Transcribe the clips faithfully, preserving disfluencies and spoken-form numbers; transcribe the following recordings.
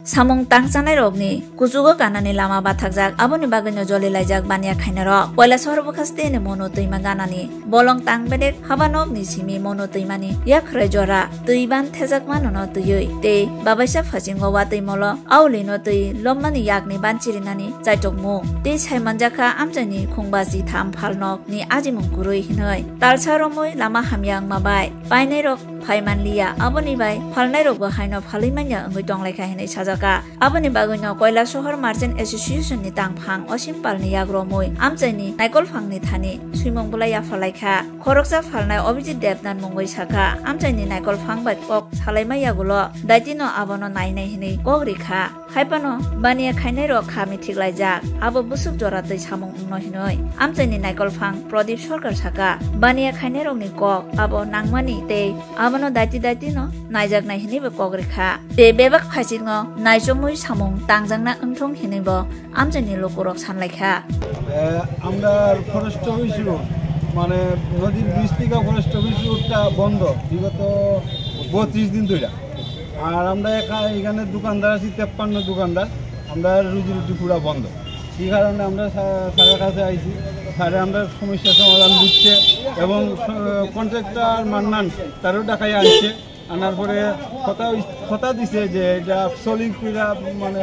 Samung tangchanairokni kuchugo ganani lama bathakjak, aboni bagwino jolilaijak baniya khainairok. Koilasohor bwkhasteni Monu twima ganani bolong tang bedek haba nokni simi Monu twimani yakhwrai jora twi ban thejakmanono twiwi tei babaisa phasingo watwi molo aulino twi lommani yakni banchirinani chaitokmung tei saimanjakha amchaini khungba chitham phalnokni ajimung kwrwi hinwi. Talsa romwi lama hamya wngma bai painairok phai manliya, aboni bai phalnairokbo haino phalwi manya wngwi tonglaikha hinwi sajaka. Aboni bagwino Koilasohor Merchant Association ni tangphang Osim Pal ni yagromwi amchaini naikolphangni thani swimung bwlai yaphalaikha. Khoroksa phalnai Abhijit Debnath mungwi sakha, amchaini naikolphang bai kok salaima yagulo daitino abono nainai hinwi kok rikha. Haiphano baniya khainairok kha mithiklaijak, abo bwswk jora twi samung wngno hinwi amchaini naikolphang Pradip Sarkar sakha, baniya khainairokni kok abo nangmani tei abono daiti daitino naijaknai hinwibo kok rikha. Tei bebak phaisingo naichomwi samung tangjakna wngthung hinwibo amchaini lukurok sanlaikha. এ, আমরা forest office road, মানে নদীর ব্রিজ থেকে forest office রোডটা বন্ধ বিগত বত্রিশ দিন ধরে। আর আমরা একা-, এখানে দোকানদার আছি তেপ্পান্ন দোকানদার, আমরা রুজি রুটি পুরা বন্ধ। কি কারণে আমরা স্যার-, স্যারের কাছে আইছি, স্যারে আমরা সমস্যা সমাধান বুঝছে এবং স-, কন্ট্রাক্টর মান্নান তারও ডাকাই আনছে। আনার পরে কথা হই-, কথা দিছে যে এটা সলিড কইরা, মানে,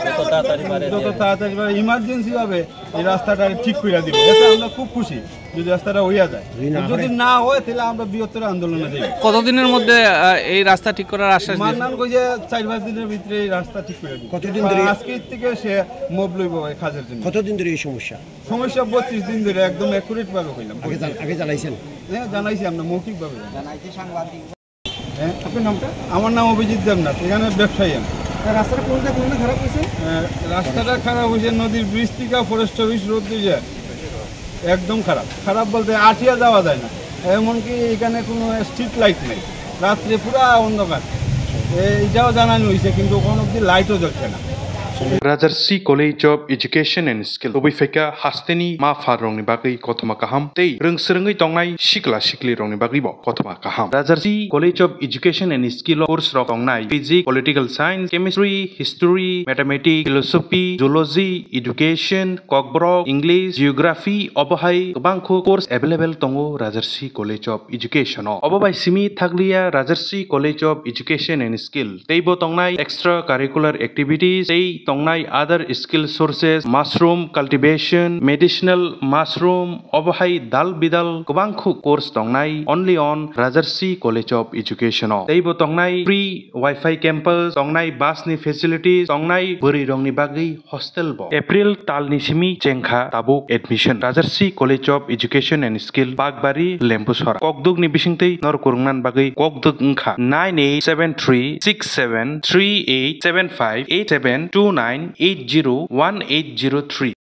যত তাড়াতাড়ি পারে যত দিয়ে। তাড়াতাড়ি পারে ইমার্জেন্সি ভাবে এই রাস্তাটা ঠিক কইরা দিব। এতে আমরা খুব খুশি যদি রাস্তাটা হইয়া যায়। যদি না যদি হয়, না হয়, তাহলে আমরা বৃহত্তর আন্দোলনে যাই। কতদিনের মধ্যে, আহ, এই রাস্তা ঠিক করার আশ্বাস দিয়েছে? মান্নান কইছে চার পাঁচ দিনের ভিতরে এই রাস্তা ঠিক করে দিব। কতদিন ধরে? আজকের থেকে সে মব লইব এই কাজের জন্য। কতদিন ধরে এই সমস্যা? সমস্যা বত্রিশ দিন ধরে, একদম অ্যাকুরেট ভাবে কইলাম। আগে জান-, আগে জানাইছেন? হ্যাঁ, জানাইছি আমরা মৌখিক ভাবে। জানাইছি সাংবাদিক। হ্যাঁ? আপনার নামটা? আমার নাম অভিজিৎ দেবনাথ, এখানে ব্যবসায়ী আমি। তা রাস্তাটা কোন জায়গায়, কোন জায়গায় খারাপ হয়েছে? আহ, রাস্তাটা খারাপ হয়েছে নদীর ব্রিজ থেকে ফরেস্ট অফিস রোড দিয়ে যায়। একদম খারাপ। খারাপ বলতে আটিয়া যাওয়া যায় না। এমনকি এখানে কোনো স্ট্রিট লাইট নেই। রাত্রে পুরা অন্ধকার। এ, এটাও জানানো হয়েছে, কিন্তু কোনো অবধি লাইটও জ্বলছে না। Rajarsi College of Education and Skill. Tubui phaikha hasteni ma pha rokni bagwi kothoma kaham tei rwng swrwngwi tongnai sikla sikli rokni bagwibo kothoma kaham. Rajarsi College of Education and Skill o course rok tongnai physics, political science, chemistry, history, mathematics, philosophy, zoology, education, kokborok, English, geography, obo hai kwbangkhu course available tongo Rajarsi College of Education o. Obo bai simi thakliya Rajarsi College of Education and Skill. Teibo tongnai extra curricular activities, tei tongnai other skill sources, mushroom cultivation, medicinal mushroom, obo hai dal bidal kwbangkhu course tongnai only on Rajarsi College of Education o. Teibo tongnai free Wi-Fi campus, tongnai bus ni facilities, tongnai bwrwi rokni bagwi hostel bo. April tal ni simi chengkha tabuk admission. Rajarsi College of Education and Skill, Bakbari, Lembusora. Kokduk ni bisingtwi norok kwrwngna bagwi kokduk wngkha nine eight seven three six seven three eight seven five eight seven two nine eight zero one eight zero three.